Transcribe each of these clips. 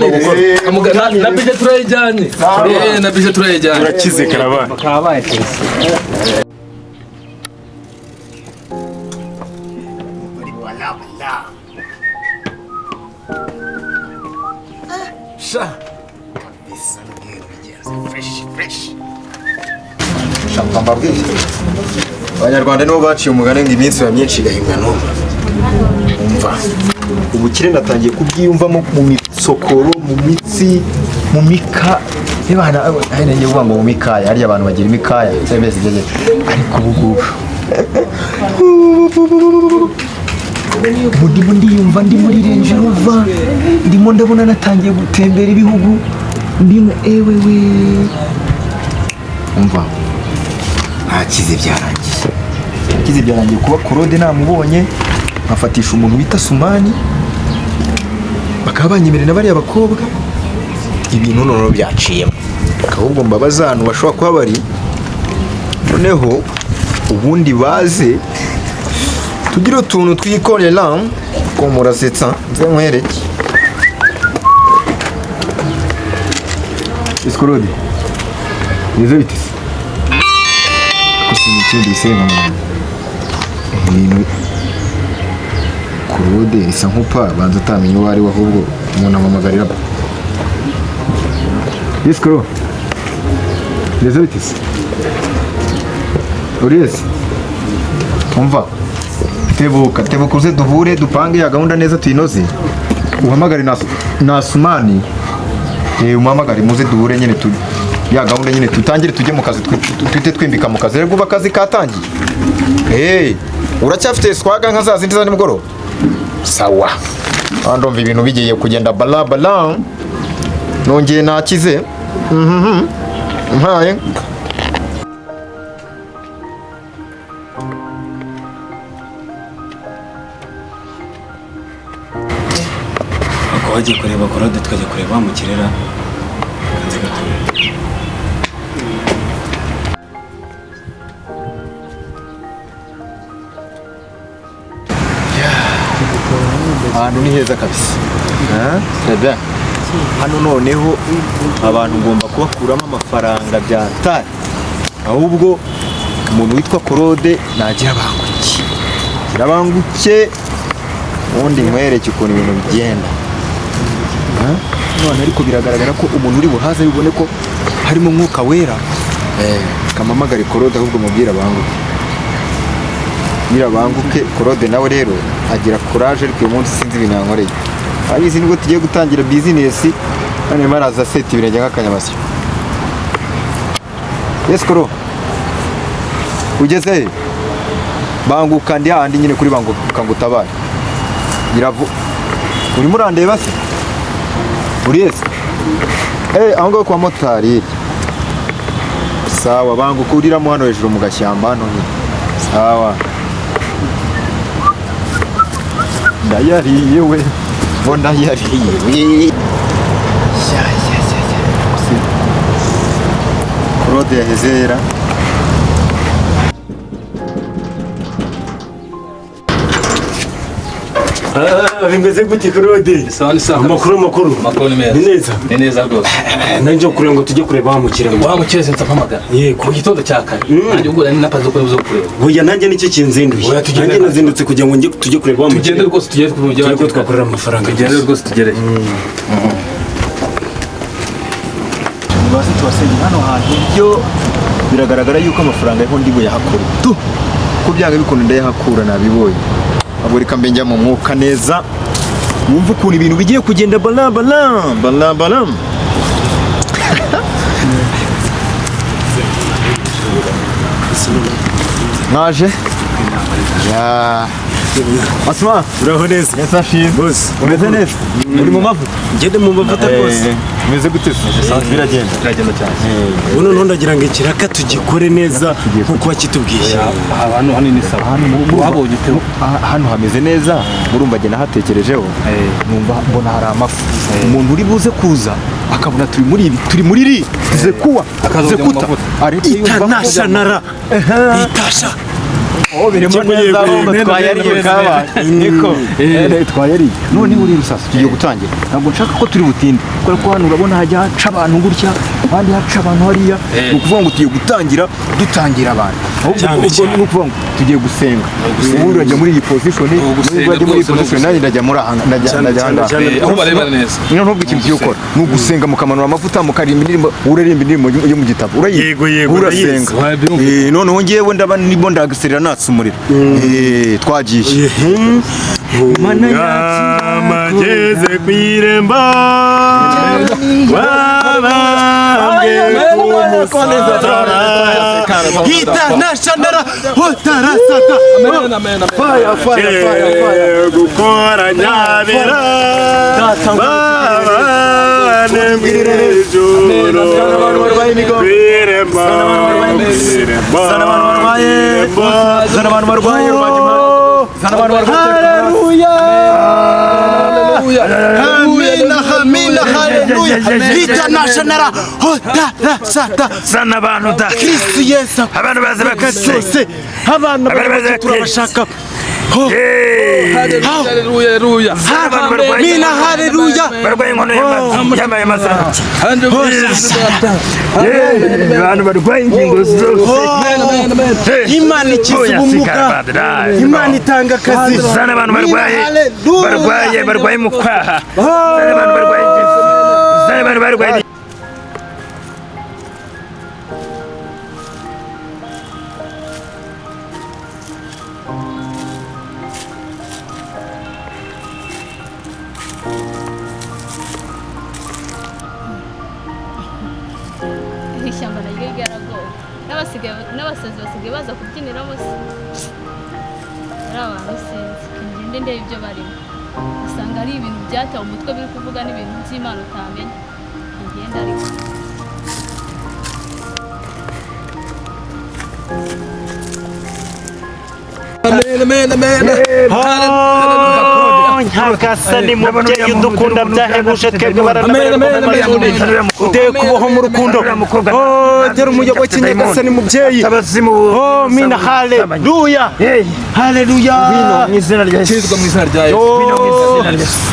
Tuganire. Gukora. Na budget turayijyanye. Na budget turayijyanye. Urakize, karabaye. Kabaye kabisa. Sha kabisa, n'ubwira bigenze fresh fresh. Sha, mbabwire, Abanyarwanda nibo baciye umugani ngo iminsi iba myinshi igahimbwa n'umwe. Umva, ubukire natangiye kubyiyumvamo mu misokoro, mu mitsi, mu mika. Niba hari nagiye kuvuga ngo mu mikaya, harya abantu bagira imikaya cyangwa mbese igeze, ariko ubu ngubu ubu ndimo ndiyumva ndi muri Range Rover, ndimo ndabona natangiye gutembera ibihugu, ndimo ewe we. Umva, ntakize, byarangiye, ntakize, byarangiye. Kuba Claude namubonye, nkafatisha umuntu bita Sumani, bakaba banyemerera na bariya bakobwa, ibintu noneho byaciyemo. Ahubwo mbabaza ahantu bashobora kuba bari, noneho ubundi baze tugire utuntu twikorera ko murasetsa. Nze nkwereke. Iskorode nizo bite se ko si ikindi bisenga mu ibintu. Claude isa nkupa banza utamenya uwo ari we, ahubwo umuntu amuhamagarira. Iskoro nizo bite se? Uriese, umva, tebuka, tebuka uze duhure, dupange ya gahunda neza, tuyinoze. Uhamagare na Sumani, umuhamagare muze duhure nyine tu ya gahunda nyine, tutangire tujye mu kazi, tuhite twimbika mu kazi. Rero ubu akazi katangiye. Uracyafite swaga nka za zindi za nimugoroba? Sawa. Ah, ndumva ibintu bigiye kugenda bala bala, nongeye nakize. Mpaye. Bakaba bagiye kureba Claude, tukajya kureba wa mukirera kanze gato. Ahantu ni heza kabisa. Ah, très bien. Hano noneho abantu ngomba kubakuramo amafaranga bya tari. Ahubwo umuntu witwa Claude nagira banguke, gira banguke, ubundi nkwereke ukuntu ibintu bigenda. Ah, none ariko biragaragara ko umuntu uri buhaze bibone ko harimo umwuka wera. Kamamagare Claude, ahubwo mubwire banguke, nyirabanguke. Claude nawe rero agira courage, ariko uyu munsi sinzi ibintu yankoreye. Abizi nibwo tugiye gutangira business, none arimo araza aseta ibirenge nk'akanyamasyo. Yes Koro, ugeze he? Banguka, ndi hahandi nyine kuri banguka ngo utabare. Nyiravu, urimo urandeba se? Uri ese? Aho ngaho kwa motari hirya. Sawa, banguka uriramo hano hejuru mu gashyamba hano nyine. Sawa. Ndayariye we, ngo ndayariye we. Ya, ya, ya, ya. Claude yaheze yera. Bimeze gute, Claude? Sawa, ni sawa. Amakuru, amakuru? Amakuru ni meza. Ni neza. Ni neza rwose. Nanjye kureba ngo tujye kureba wa mukire. Wa mukire sinzi ampamagara. Yego. Mu gitondo cya kare. Nanjye ubwo nari napaze ko uzo kureba. Burya nanjye nicyo kinzinduye. Oya, tugende. Nanjye nazindutse kugira ngo tujye kureba wa mukire. Tugende rwose, tugere ku mujyi. Turi ko twakorera amafaranga. Tugende rwose, tugereyo. Nibaze tubasenge hano hantu, byo biragaragara yuko amafaranga ariho ndi buyahakure tu, ko byanga bikunda ndayahakura, nabibonye. Ahubwo reka mbe njya mu mwuka neza, wumve ukuntu ibintu bigiye kugenda bala bala bala bala. Mwaje ya Asma? Uraho neza. Neza ashimwe. Bose. Umeze neza, uri mu mavuta? Ngende mu mavuta rwose. Umeze gute se? Biragenda. Biragenda cyane. Ubu noneho ndagira ngo ikiraka tugikore neza nk'uko wakitubwiye. Aha hano ni sawa. Wabonye ute? Hano hameze neza, murumva njye nahatekerejeho, numva mbona hari amafu, umuntu uri buze kuza akabona turi muri ibi, turi muri ri zekuwa Akaza kujya mu zekuta mavuta. ariko yumva ko- Itanashanara. Itasha. Birimo neza ahubwo twayariye kaba niko twayariye. None uri rusasa tugiye gutangira, ntabwo nshaka ko turi butinde kubera ko hano urabona hajya haca abantu gutya, ahandi haca abantu hariya. Ni ukuvuga ngo tugiye gutangira dutangira abantu, ahubwo ni ukuvuga ngo tugiye gusenga. Ubundi urajya muri iyi position, urajya muri iyi position, nanjye ndajya muri aha, ndajya aha ngaha aho bareba neza. Niyo ntubwo ikintu tugiye gukora ni ugusenga, mukamanura amavuta, mukaririmba indirimbo. Uririmba indirimbo yo mu gitabo, urayizi? Yego, yego, urasenga. Noneho ngewe ndaba ndimo ndagiserera natse umuriro. Twagiye. Amageze ku irembo wabambwe ku musaraba Hitanashanara hotarasata. Fire, fire, fire, fire. Gukora nyabera babane mu ijuru ku irembo. Zana abantu barwaye, zana abantu barwaye, zana abantu barwaye. Haleluya. Amina, amina, haleluya. Hitanashanara hotarasata. Zana abantu da Kristo Yesu abantu baza bakase sose abana Abantu baza turabashaka. Haleluya. Amina, haleluya. Barwaye inkono yambaye amasaha, abantu barwaye ingingo zose. Imana ikiza ubumuga, Imana itanga akazi. Zana abantu barwaye, barwaye, barwaye mu kwaha. Zana abantu barwaye igifu, zana abantu barwaye. Ishyamba naryo ryaragowe, n'abasazi basigaye baza kubyiniramo se. Ari abantu sinzi, ngende ndebe ibyo barimo, usanga ari ibintu byatawe umutwe biri kuvuga n'ibintu by'Imana utamenya. Ngende ariko Amen, amen, amen. Nyagasani mubyeyi udukunda byahebuje, twebwe baranabari uteye kubaho mu rukundo. Dore umuyoboke Nyagasani mubyeyi. Oh, mina, haleluya, haleluya. Mu izina rya Yesu. Kizwa mu izina rya Yesu.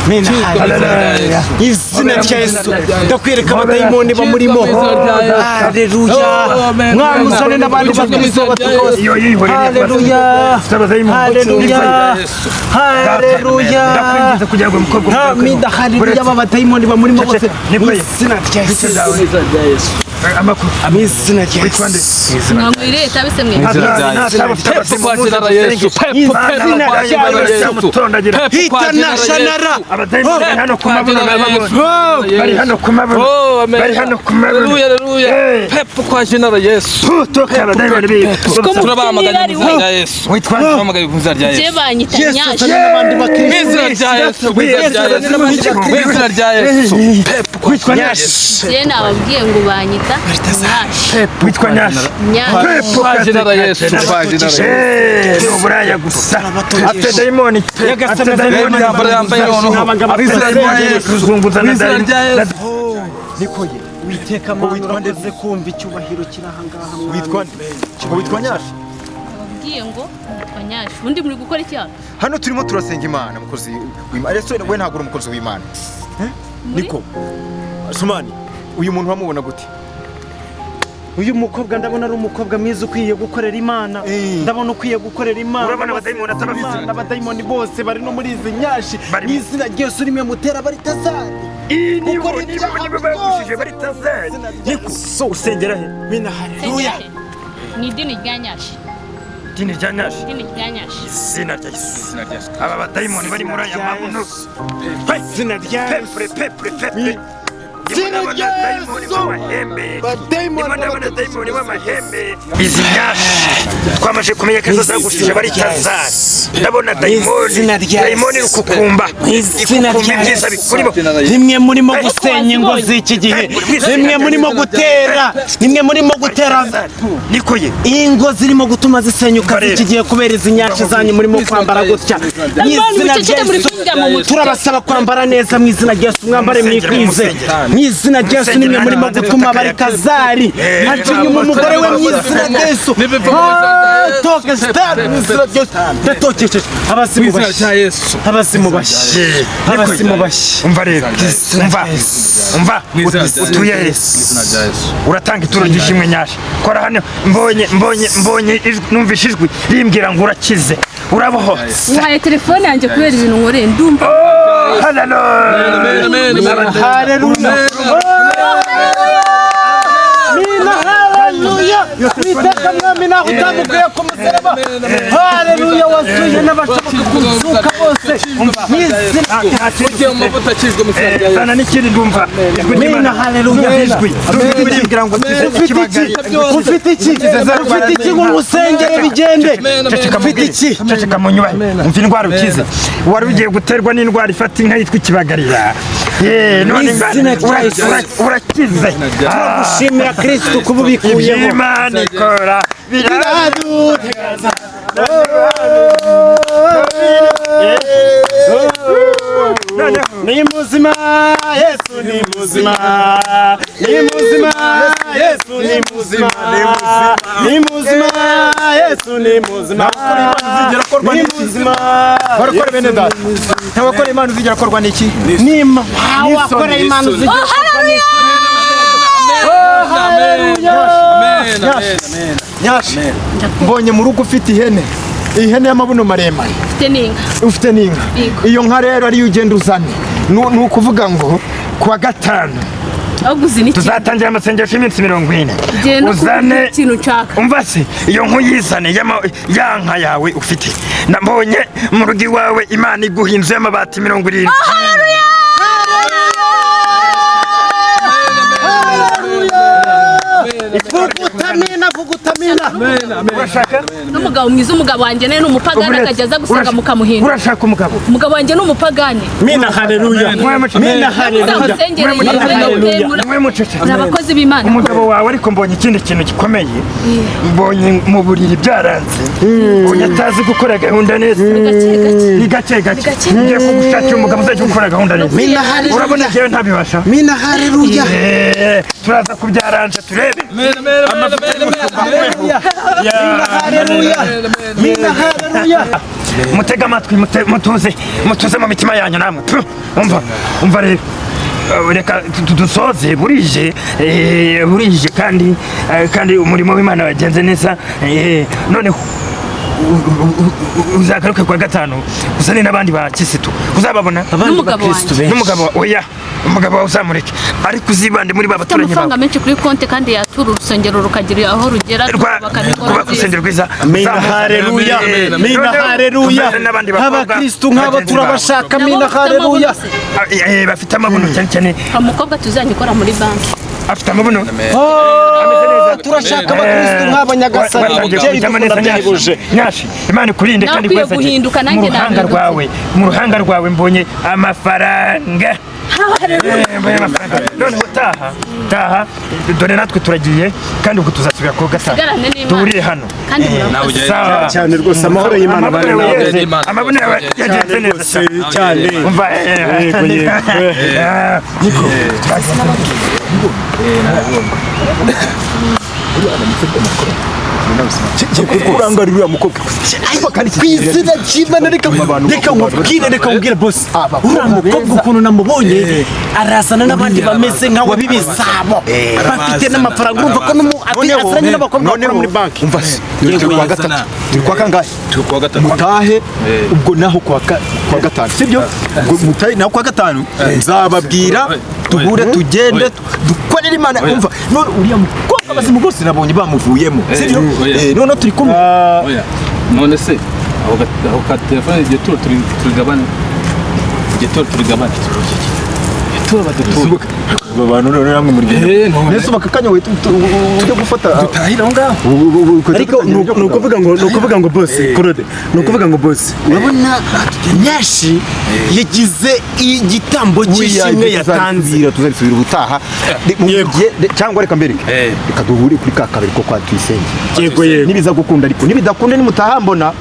Mina, haleluya, izina rya Yesu ndakwereka abadayimoni bamurimo. Haleluya, mwamuzane n'abandi bakristo batuka. Haleluya, haleluya, haleluya. Amina, haleluya. Aba badayimoni bamurimo bose mu izina rya Yesu, mu izina rya Yesu. Mwanywire itabi se mwe? Pepo kwa jina la Yesu. Pepo, pepo kwa jina la Yesu. Pepo kwa jina la Yesu. Hitanashanara. Abadayimoni bari hano ku mabuno, bari hano ku mabuno, Oh, amen. bari hano ku mabuno. Haleluya, haleluya. Pepo kwa jina la Yesu. Toka abadayimoni bi Turabamaganye mu izina rya Yesu. Turabamaganye mu izina rya Je Yesu. banyita Yesu Nyashi. azane n'abandi Mu bakristo. izina rya Yesu, mu izina rya Yesu. Mu izina rya Yesu. Pepo kwa jina la Yesu. Je nababwiye ngo banyita Nyashi. Witwa Nyashi? Nyashi. Pepo Kwa jina la Yesu. Kwa jina la Yesu. Ni uburaya gusa, afite dayimoni, afite dayimoni. Yambara yambaye noneho. Mu izina rya Yesu. Kuzunguza Mu na izina dayimoni. rya Yesu. Niko ye. Uwiteka Mana, urakoze kumva icyubahiro kiri aha ngaha mwami. Witwa nde? Witwa Nyashi? Nababwiye ngo nitwa Nyashi. Ubundi muri gukora iki hano? Hano turimo turasenga Imana, mukozi w'Imana. Ese we ntabwo uri umukozi w'Imana? Niko Sumani, uyu muntu wamubona gute? Uyu mukobwa ndabona ari umukobwa mwiza ukwiye gukorera Imana. Ndabona ukwiye gukorera Imana. Urabona abadayimoni atabafite. Imana, abadayimoni bose bari no muri izi nyashi. Barimo. Mu izina rya Yesu rimwe mutera baritazari. Iyi nibo Gukora nibo ibyaha nibo bagushije byose. bari tazari. Izina rya Niko so usengera he? Mina, haleluya. Mu idini rya Nyashi. Idini rya Nyashi. Idini rya Nyashi. Izina rya Yesu. Aba badayimoni bari muri aya mabuno. Izina rya Yesu. Pepre, pepre, pepre. Izina rya Yesu. Badayimoni b'amahembe b'amahembe. Izi nyashi twamaze kumenya ko zagushije bari tazari. Ndabona dayimoni, Izina rya dayimoni Yesu. rukukumba, Izina ikukumba rya ibyiza Yesu. bikurimo. Nimwe murimo gusenya ingo z'iki gihe, nimwe murimo gutera, nimwe murimo gutera Niko ye. ingo zirimo gutuma zisenyuka z'iki gihe kubera izi nyashi zanyu murimo kwambara gutya. Mu Abantu izina rya muceceke muri Yesu kundya mu mutwe. turabasaba kwambara neza. Mu izina rya Yesu mwambare mwikwize. Mu Mu izina rya Yesu nimwe murimo gutuma Baritazari aca inyuma umugore we mu izina rya Yesu. Toka sitani mu izina rya Yesu. Ndatokesheje abazimu bashye, abazimu bashye, abazimu bashye. Umva rero, umva, umva, utuye he? Uratanga ituro ry'ishimwe nyasha. Kora hano, mbonye, mbonye, mbonye ijwi, numvishe ijwi rimbwira ngo urakize, urabohotse. Uhaye telefone yanjye kubera ibintu nkoreye, ndumva. Oh, hallelujah. Haleluya. Mina haleluya. Witeka mwami naho utamukuye ku musaraba. Haleluya, wazuye n'abashaka kuzuka bose. Mu izina Zana n'ikindi, ndumva ijwi Mina ry'Imana. haleluya. Ndumva ijwi, ndumva ijwi rimbwira ngo ukize Ufite iki? ikibagari. Ufite iki? Ufite iki ngo ngusengere bigende? Ceceka Ufite mubwire. iki? Ceceka munyubahe. Umva indwara ukize. Wari ugiye guterwa n'indwara ifata inka yitwa ikibagarira. Ye, none Mu izina rya Yesu. urakize. Turagushimira Kristo kuba ubikuyeho. Iby'Imana ikora biradutegaza. Ni muzima Yesu, ni muzima, ni muzima Yesu, ni muzima, ni muzima Yesu, ni muzima, ni muzima. Barakora bene data, ntabakora Imana uzigera akorwa n'iki? Ni wakora Imana uzigera akorwa n'iki? Nyasha, mbonye mu rugo ufite ihene, ihene y'amabuno maremare. Mfite n'inka. Ufite n'inka. Yego. Iyo nka rero ariyo ugenda uzane. Ni ukuvuga ngo Kuwa gatanu Ahubwo uzi n'iki? tuzatangira amasengesho y'iminsi 40. Genda Uzane ikintu nshaka. umva se, iyo nkuyizane ya nka yawe ufite. Nabonye mu rugo iwawe Imana iguha inzu y'amabati 70. Vugutamina, vugutamina. Urashaka N'umugabo mwiza, umugabo wanjye nawe ni umupagani, akajya aza gusenga mukamuhindura. Urashaka umugabo? Umugabo wanjye ni umupagani. Mina haleluya. Mina haleluya. Uzamusengere Haleluya. Mwe mucece. Muri abakozi b'Imana. Umugabo wawe ariko mbonye ikindi kintu gikomeye, mbonye mu buriri byaranze, mbonye atazi gukora gahunda neza. Ni gake gake. Ni gake gake. Gake. Ngiye kugushakira umugabo uzajya gukora gahunda neza. Mina haleluya. Urabona njyewe ntabibasha. Mina haleluya. Turaza kubyaranja turebe. Mina haleluya. Mina haleluya. Mutege amatwi, mutuze, mutuze mu mitima yanyu namwe. Pfu, umva, umva rero. Reka dusoze, burije, burije kandi, kandi umurimo w'Imana wagenze neza. Noneho uzagaruke kuwa gatanu uzane n'abandi ba kisitu uzababona. N'umugabo wanjye. N'umugabo oya, umugabo wawe uzamureke, ariko uzibande muri ba Afite baturanyi amafaranga bawe. menshi kuri konti kandi yatura urusengero rukagira aho rugera, tukubaka n'ingoro Kubaka nziza. urusengero rwiza. Mina haleluya. Mina haleluya. N'abandi bakobwa Abakristu nk'aba bagenzi bawe. turabashaka. Nabo Mina bafite haleluya. amabuno se. Bafite amabuno cyane cyane. Umukobwa tuzajya ukora muri banki. Afite amabuno. Oh, turashaka abakristu nk'aba Nyagasani. Watangiye Mubyeyi kujyamo dukunda neza. byahebuje. Nyashi, Imana ikurinde Nawe kandi ukwiye ikwezage. guhinduka, Mu nanjye ruhanga nahindutse. rwawe, mu ruhanga rwawe mbonye amafaranga. Mbonye amafaranga. Noneho taha, taha, dore natwe turagiye kandi ubwo tuzasubira kuwa gatanu. Usigarane n'Imana. Duhurire hano. Kandi murakoze. Sawa. Cyane rwose, amahoro y'Imana abane nawe. Amabuno yawe yagenze neza cyane. Cyane. Umva, Yego, yego. Niko. Kurangarira uriya mukobwa Ku izina ry'Imana, reka reka nkubwire, reka nkubwire boss, uriya mukobwa ukuntu namubonye arazana n'abandi bameze nkawe b'ibisabo bafite n'amafaranga, urumva ko azanye n'abakobwa bakora muri banki. Umva se, turi kuwa gatatu, turi kuwa kangahe? Turi kuwa gatatu. Mutahe ubwo naho kuwa gatanu, sibyo? Ubwo mutahe naho kuwa gatanu nzababwira duhure tugende dukorere Imana. Umva none uriya mukobwa abazimu bose nabonye bamuvuyemo, sibyo? None turi kumwe. Oya, none se aho ka telefone igihe turo turigabane, igihe turo turigabane, igihe turo badutura. Aba bantu none namwe muri None. Nese bakakanya wahita ujya gufata Dutahira aho ngaho. Ariko ni ukuvuga ngo, ni ukuvuga ngo boss Claude, ni ukuvuga ngo boss, urabona Nyashi yagize igitambo cy'ishimwe yatanze. Tuzabisubira ubutaha. Cyangwa reka mbereke, reka duhure kuri ka kabiri ko kwa Tuyisenge. Yego, yego. Nibiza gukunda, ariko nibidakunda nimutaha mbona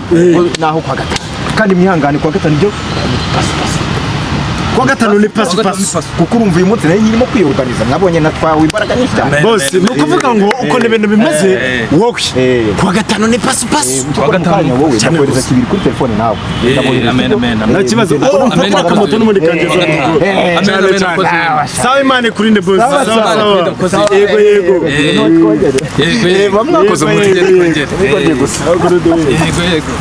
naho kwa gatanu, kandi mwihangane kwa gatanu ibyo pasu pasu. Kuwa gatanu ni pasu Kuwa gatanu ni pasu. pasu. Kuko urumva uyu munsi nayo nyirimo kwiyorganiza, mwabonye natwawe imbaraga nyinshi cyane. Bose ni ukuvuga ngo ukuntu ibintu bimeze, wowe kuwa gatanu ni pasu pasu. Kuwa gatanu wowe Cyane ndakohereza rwose. kibiri kuri telefone nawe. Eh, amen, amen, amen. Nta kibazo. Oh, Amen, mpaka akamoto n'ubundi kangeza mu rugo. Amen, Cyane amen, cyane. akoze. Sawa, Imana ikurinde, boss. Sawa, Sawa sawa. sawa, yego yego. Yego yego. Bamwakoze Yego, umuti. yego, Twongere, twongere. Gusa. Yego yego.